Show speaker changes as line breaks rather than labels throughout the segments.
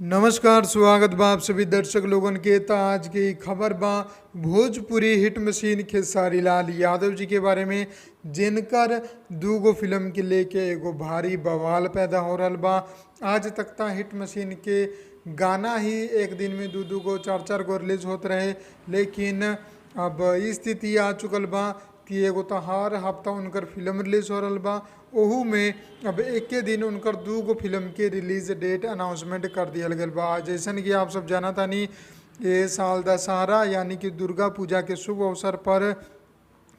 नमस्कार, स्वागत बा आप सभी दर्शक लोगन के। त आज की खबर बा भोजपुरी हिट मशीन खेसारी लाल यादव जी के बारे में, जिनकर दूगो फिल्म के लेके एगो भारी बवाल पैदा हो रहल बा। आज तक ता हिट मशीन के गाना ही एक दिन में दू दू गो चार चार गो रिलीज होत रहे, लेकिन अब स्थिति आ चुकल बा कि एगो तो हर हफ्ता उनकर फिल्म रिलीज हो रहल बा, ओहू में अब एके दिन उनकर दू गो फिल्म के रिलीज डेट अनाउंसमेंट कर दियल गल बा। जैसन कि आप सब जाना तानी, ये साल दशहरा यानी कि दुर्गा पूजा के शुभ अवसर पर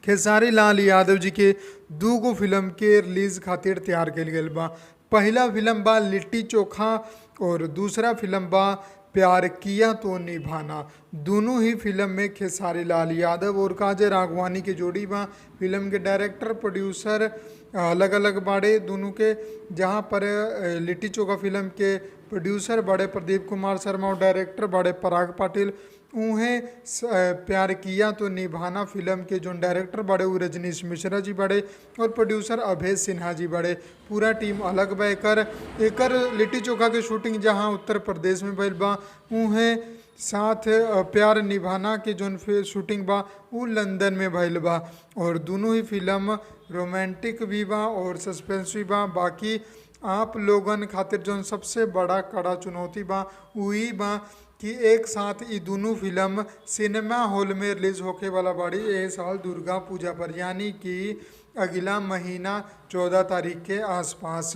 खेसारी लाल यादव जी के दू गो फिल्म के रिलीज खातिर तैयार कइल गइल बा। पहला फिल्म बा लिट्टी चोखा और दूसरा फिल्म बा प्यार किया तो निभाना। दोनों ही फिल्म में खेसारी लाल यादव और काजल राघवानी के जोड़ी बा। फिल्म के डायरेक्टर प्रोड्यूसर अलग अलग बाड़े दोनों के, जहां पर लिट्टी चोखा फिल्म के प्रोड्यूसर बड़े प्रदीप कुमार शर्मा और डायरेक्टर बड़े पराग पाटिल। उहें प्यार किया तो निभाना फिल्म के जो डायरेक्टर बड़े वो रजनीश मिश्रा जी बड़े और प्रोड्यूसर अभय सिन्हा जी बड़े। पूरा टीम अलग बा। एकर लिट्टी चोखा के शूटिंग जहां उत्तर प्रदेश में भइल बा, उहें साथ प्यार निभाना के जोन शूटिंग बा उ लंदन में भइल बा। और दोनों ही फिल्म रोमांटिक भी बा और सस्पेंस भी बा। बाकी आप लोगन खातिर जोन सबसे बड़ा कड़ा चुनौती बा वही बा कि एक साथ ये दोनों फिल्म सिनेमा हॉल में रिलीज होके वाला बाड़ी ए साल दुर्गा पूजा पर, यानी कि अगला महीना 14 तारीख के आसपास।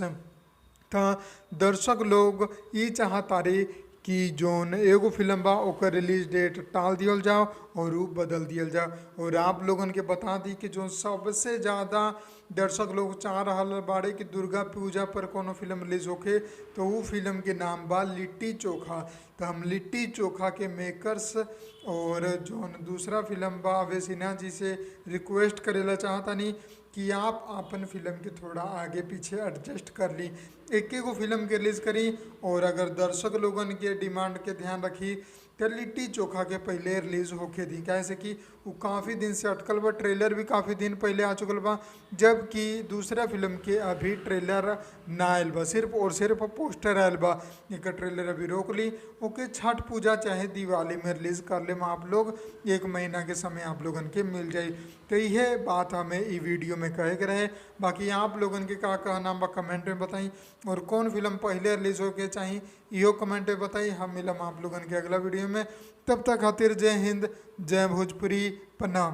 तो दर्शक लोग ये चाहतारी कि जोन एगो फिल्म बा ओकर रिलीज डेट टाल दियल जाओ और ऊ बदल दियल जाओ। और आप लोगन के बता दी कि जो सबसे ज़्यादा दर्शक लोग चाह रहल बाड़े कि दुर्गा पूजा पर कोनो फिल्म रिलीज होके, तो ऊ फिल्म के नाम बा लिट्टी चोखा। तो हम लिट्टी चोखा के मेकर्स और जोन दूसरा फिल्म बा अभय सिन्हा जी से रिक्वेस्ट करेला चाहतानी कि आप अपन फिल्म के थोड़ा आगे पीछे एडजस्ट कर ली, एक एगो फिल्म के रिलीज़ करी और अगर दर्शक लोगन के डिमांड के ध्यान रखी तो लिट्टी चोखा के पहले रिलीज़ होके दी। कैसे कि वो काफ़ी दिन से अटकल बा, ट्रेलर भी काफ़ी दिन पहले आ चुकल बा, जबकि दूसरा फिल्म के अभी ट्रेलर ना आयल बा, सिर्फ और सिर्फ पोस्टर आयल बा। एक ट्रेलर अभी रोक ली, ओके छठ पूजा चाहे दिवाली में रिलीज़ कर ले आप लोग, एक महीना के समय आप लोगन के मिल जाई। तो यह बात हमें ई वीडियो में कहे के रहे। बाकी आप लोगन के का कहना बा कमेंट में बताई और कौन फिल्म पहले रिलीज होके चाहिए इहो कमेंट में बताई। हम मिलम आप लोगन के अगला वीडियो में, तब तक खातिर जय हिंद, जय भोजपुरी, प्रणाम।